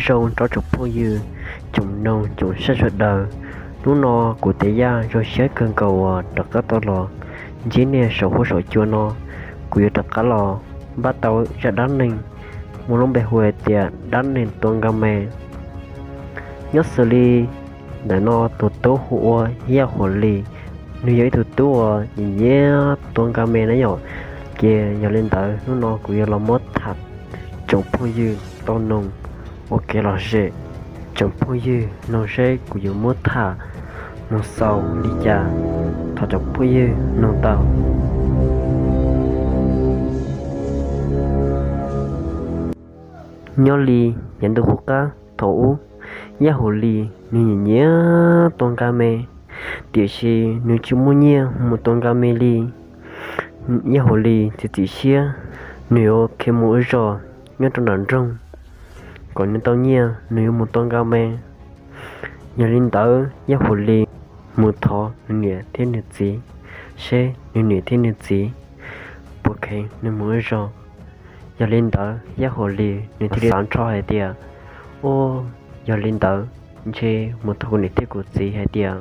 Zoo rau tsoom phooj ywg, tsoom noog tsoom saib sawv daws. Hnub no kuv Tiav Yaj zoo siab kawg nkaus uas rov qab tau los ntsib nej saum huab saum cua no. Kuv yuav rov qab los npaj tau zaj dab neeg muaj lub npe hu hais tias dab neeg tua nka me. Nyob xws li ntawm no tus tub hu ua Yaj Huam Lis, nws yog ib tug tub uas nyiam nyiam tua nka me na yom. Ces yog li ntawd hnub no kuv yuav los muab tham tsoom phooj ywg tau noog ua kev lom zem. Tsoom phooj ywg noog seb kuv yuav muab tham mus xaus li cas. Thov tsoom phooj ywg noog tau. Nyob li yav ntuj qub qab thaum ub, Yaj Huam Lis nws nyiam nyiam tua nka me, tiam sis nws tsis muaj nyiaj mus tua nka me li. Yaj Huam Lis txiav txim siab, nws yuav khiav mus ua zog nyob rau nram nroog kom nws tau nyiaj nws yuav mus tua nka me. Yog li ntawd Yaj Huam Lis mus thov nws niam thiab nws txiv seb nws niam thiab nws txiv puas kheev nws mus ua zog. Yog li ntawd Yaj Huam Lis nws thiaj li xav nrho hais tias, Ua, yog li ntawd ntshe mus thov kuv niam thiab kuv txiv hais tias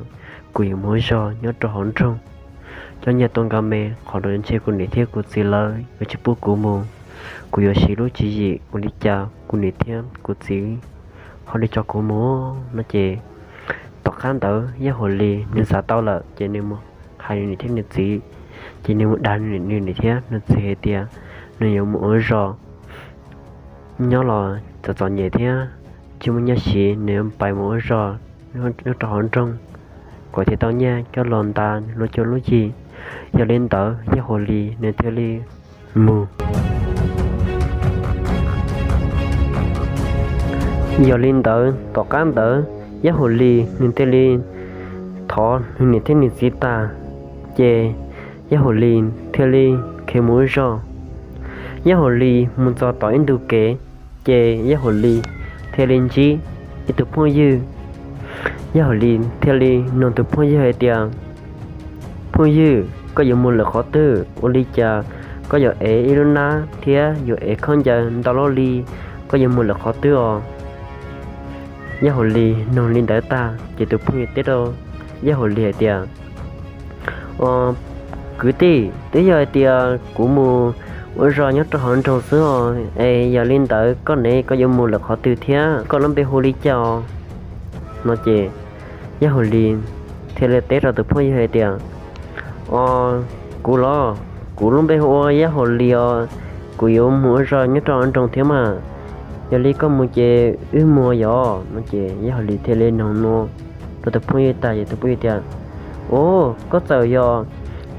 kuv yuav mus ua zog nyob rau hauv nroog, coj nyiaj tua nka me, qhov no ntshe kuv niam thiab kuv txiv lawv yuav tsis pub kuv mus. Kuv yuav siv lub tswv yim ua li cas kuv niam thiab kuv txiv ho li tso kuv mus no ces, tom qab ntawd Yaj Huam Lis nws xav tau lawm ces nws mus hais nws niam thiab nws txiv, ces nws mus dag nws niam thiab nws txiv hais tias nws yuav mus ua zog nyob los txom txom nyem thiab tsis muaj nyiaj siv, nws yuav pais mus ua zog nyob rau hauv nroog kom thiaj tau nyiaj coj los nta lub cuab lub yig. Yog li ntawd Yaj Huam Lis nws thiaj li mus. Yog li ntawd tom qab ntawd Yaj Huam Lis nws thiaj li thov nws niam thiab nws txiv tag, ces Yaj Huam Lis thiaj li khiav mus ua zog. Yaj Huam Lis mus txog tom ib ntu kev, ces Yaj Huam Lis thiaj li ntsib ib tug phooj ywg. Yaj Huam Lis thiaj li nug tus phooj ywg hais tias, Phooj ywg, koj yuav mus lawm qhov twg? Ua li cas koj yuav ev ib lub hnab thiab yuav ev khaub ncaws ntau loj li? Koj yuav mus lawm qhov twg os? Yaj Huam Lis nug li ntawd tag ces tus phooj ywg teb rau Yaj Huam Lis hais tias, Kwv tij, twb yog hais tias kuv mus ua zog nyob rau hauv nroog xwb os, es yog li ntawd koj ne, koj yuav mus lawm qhov twg thiab? Koj lub npe hu li cas os? No ces Yaj Huam Lis thiaj li teb rau tus phooj ywg hais tias, Os, kuv los, kuv lub npe hu ua Yaj Huam Lis os, kuv yuav mus ua zog nyob rau hauv nroog thiab mas. Yog li koj mus ces wb mus yom. No ces Yaj Huam Lis thiaj li nug no rau tus phooj ywg tag ces tus phooj ywg tias, Os, koj txawm yog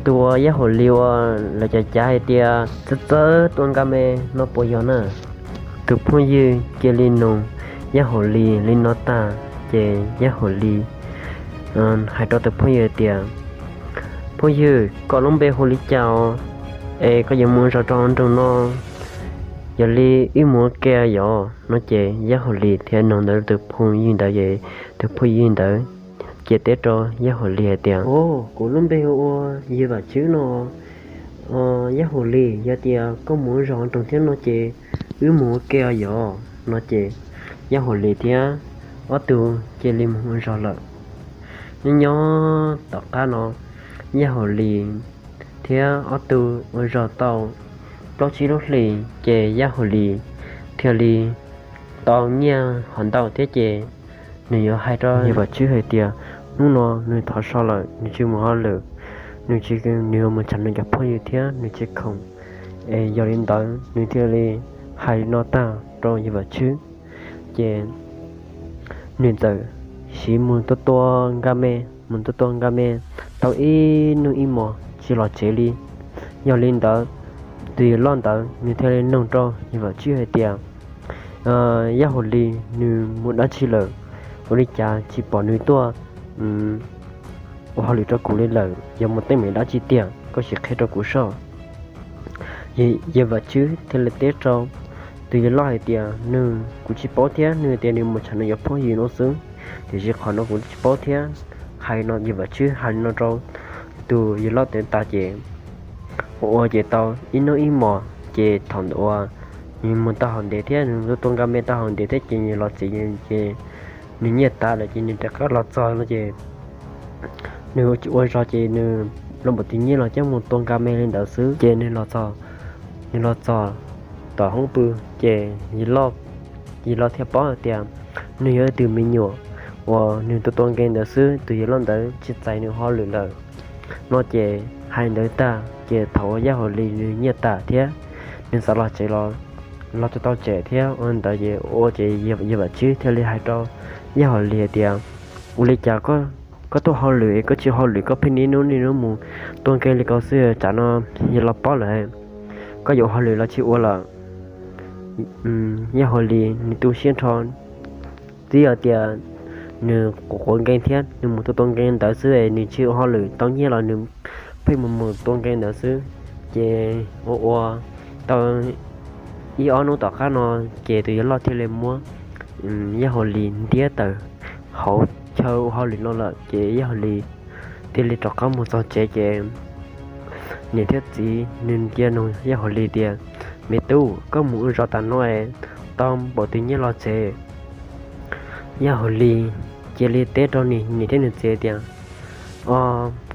tus uas Yaj Huam Lis uas lawv cav cav hais tias txawj txawj tua nka me no puas yog na? Tus phooj ywg cia li nug Yaj Huam Lis li no tag ces Yaj Huam Lis hais rau tus phooj ywg tias, Phooj ywg, koj lub npe hu li cas os? Es koj yuav mus zog rau hauv nroog no, yog li wb mus ua ke yom. No ces Yaj Huam Lis thiaj nug ntawd tus phooj ywg ntawd es tus phooj ywg ntawd cia teb rau Yaj Huam Lis hais tias, Os, kuv lub npe hu ua Yawg Vam Tswb no. Yaj Huam Lis, yog tias koj mus ua zog hauv nroog thiab no ces wb mus ua ke os yom. No ces Yaj Huam Lis thiab ob tug cia li mus ua zog lawm. Nyob nyob tom qab no Yaj Huam Lis thiab ob tug ua zog tau plaub tsib lub hlis ces Yaj Huam Lis thiaj li tau nyiaj ho ntau thiab ces nws yuav hais rau Yawg Vam Tswb hais tias hnub no nws thov so lawm, nws tsis mus hauj lwm, nws tsis, nws yuav mus tsham nws cov phooj ywg thiab nws tsis khoom, es yog li ntawd nws thiaj li hais li no tag rau Yawg Vam Tswb. Ces nws txawm siv mus tua tua nka me, mus tua tua nka me tau ib hnub ib hmos tsis los tsev li. Yog li ntawd tus yawg loj ntawd nws thiaj li nug rau Yawg Vam Tswb hais tias, Yaj Huam Lis nws mus dab tsi lawm? Ua li cas tsis pom nws tuaj ua hauj lwm rau kuv li lawm? Yog mus teeb meem dab tsi tiag, koj sim qhia rau kuv soj. Yawg Vam Tswb thiaj li teb rau tus yawg loj hais tias, Nws, kuv tsis paub thiab, nws tias nws mus tsham nws cov phooj ywg no xwb, tiam sis qhov no kuv tsis paub thiab. Hais no Yawg Vam Tswb hais li no rau tus yawg loj ntawd tas ces ua ua ces tau ib hnub ib hmos ces thaum ntawd uas nws mus tau hauv ntev thiab, nws tua nka me tau hauv ntev thiab ces nws los txog ces nws nyiaj tas lawm ces nws rov qab los txog no ces nws ua zog ces nws los npaum tus nyiaj los coj mus tua nka me li ntawd xwb ces nws los txog, nws los txog tom hoob pw ces yawg Lauj thiaj paub hais tias nws yog ib tug me nyuam uas nws tua tua nkees ntawd xwb, tus yawg Lauj ntawd tsis txais nws hauj lwm lawm no ces hais ntawd tag ces thaum uas Yaj Hauv Lis nws nyiaj tas thiab nws xav los tsev los, los tsis tau tsev thiab ua ntawd ces ua ces yawg Vam Tswb thiaj li hais rau Yaj Hauv Lis tias, ua li cas koj tuaj hauj lwm es koj tsis hauj lwm koj pheej niaj hnub niaj hnub mus tua nkees li ko xwb, tsam no yawg los paub lawm koj yuav hauj lwm los tsis ua lawm. Yaj Hauv Lis nws tu siab nrho, twb yog tias nws quav quav nkees thiab nws mus tua tua nkees ntawd xwb es nws tsis ua hauj lwm tau nyiaj los nws pheej mus mus tua nkees ntawd xwb. Ces ua ua tau ib ob hnub tom qab no ces tus yawg Lauj thiaj li muab Yaj Hauv Lis ntiab tawm hauv chaw ua hauj lwm no lawm ces Yaj Hauv Lis thiaj li rov qab mus txog tsev ces niam thiab txiv nws cia nug Yaj Hauv Lis tias, me tub, koj mus ua zog tas no es tau npaum twg nyiaj los tsev? Yaj Hauv Lis cia li teb rau nws niam thiab nws txiv tias, o,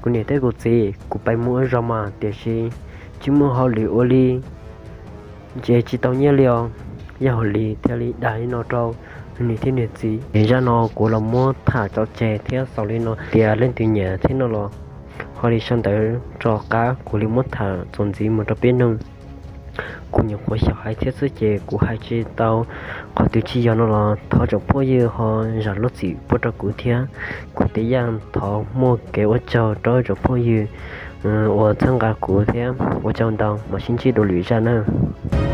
kuv niam thiab kuv txiv, kuv pais mus ua zog mas tiam sis tsis muaj hauj lwm ua li ces tsis tau nyiaj li os. Yaj Hauv Lis thiaj li dag li no rau nws niam thiab nws txiv. Zaj no kuv los muab tham tso tseg thiab xaus li no tias leej twg nyiam thiab no los ho li sau ntawv rov qab kuv li muab tham txuas ntxiv mus rau peb mloog. Kuv nyuam qhuav xyaum hais thiab xwb ces kuv hais tsis tau qhov twg tsis yog no los thov tsoom phooj ywg ho zam lub txim pub rau kuv thiab. Kuv Tib Yaj thov muaj kev ua tsaug rau tsoom phooj ywg uas txhawb nqa kuv thiab ua tsaug ntau, mam sib ntsib dua lwm zaj nawb.